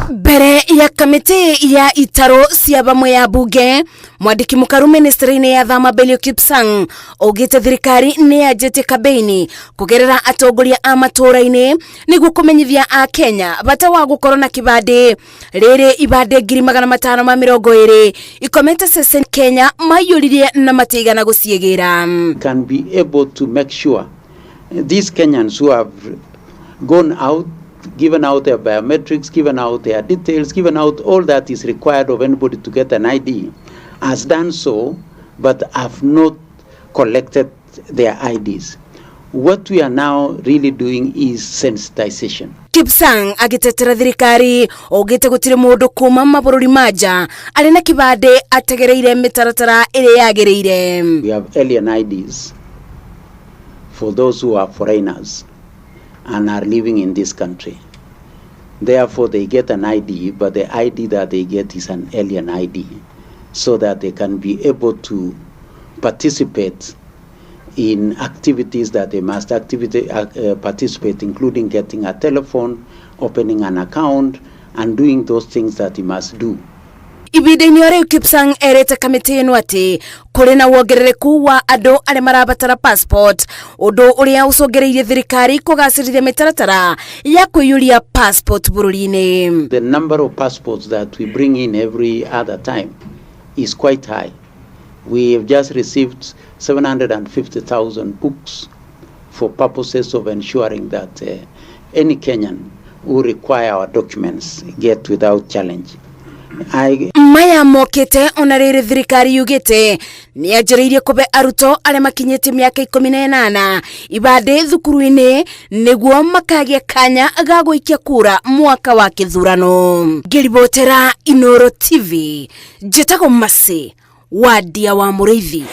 Mbere ya kamĩtĩ ya itarũ cia bamwe ya bunge, mwandĩki mũkaru ministry-inĩ ya thama Belio Kipsang augĩte thirikari nĩ yanjĩtie kambeini kũgerera atongoria a matũũra-inĩ nĩguo kũmenyithia a Kenya bata wa gũkorwo na kĩbandĩ. Rĩrĩ ibandĩ 520,000 ikomete ceceni Kenya maiyũririe na matiigana gũciĩgĩra. Can be able to make sure these Kenyans who have gone out, given out their biometrics, given out their details, given out all that is required of anybody to get an ID, has done so, but have not collected their IDs. What we are now really doing is sensitization. Kipsang agĩtetera thirikari augĩte gũtirĩ mũndũ kuma mabũrũri ma nja arĩ na kĩbandĩ ategereire mĩtaratara ĩrĩa yagĩrĩire. We have alien IDs for those who are foreigners and are living in this country. Therefore, they get an ID, but the ID that they get is an alien ID, so that they can be able to participate in activities that they must participate, including getting a telephone, opening an account, and doing those things that he must do. Ihinda-inĩ o rĩu, Kipsang erĩte kamĩtĩ ĩno atĩ kũrĩ na wongerereku wa andũ arĩa marabatara passport, ũndũ ũrĩa ũcũngĩrĩirie thirikari kũgacĩrithia mĩtaratara ya kũiyũria passport bũrũri-inĩ. The number of passports that we bring in every other time is quite high. We have just received 750,000 books for purposes of ensuring that any Kenyan who require our documents get without challenge. I Maya mokĩte ona rĩrĩ thirikari yugĩte nĩ yanjĩrĩirie kũbe arutwo arĩa makinyĩtie mĩaka 18 ibandĩ thukuru-inĩ nĩguo makagĩa kanya ga gũikia kura mwaka wa kĩthurano. Ngĩribotera Inoro TV, njĩtagwo Masi Wadia wa Mũrĩithi.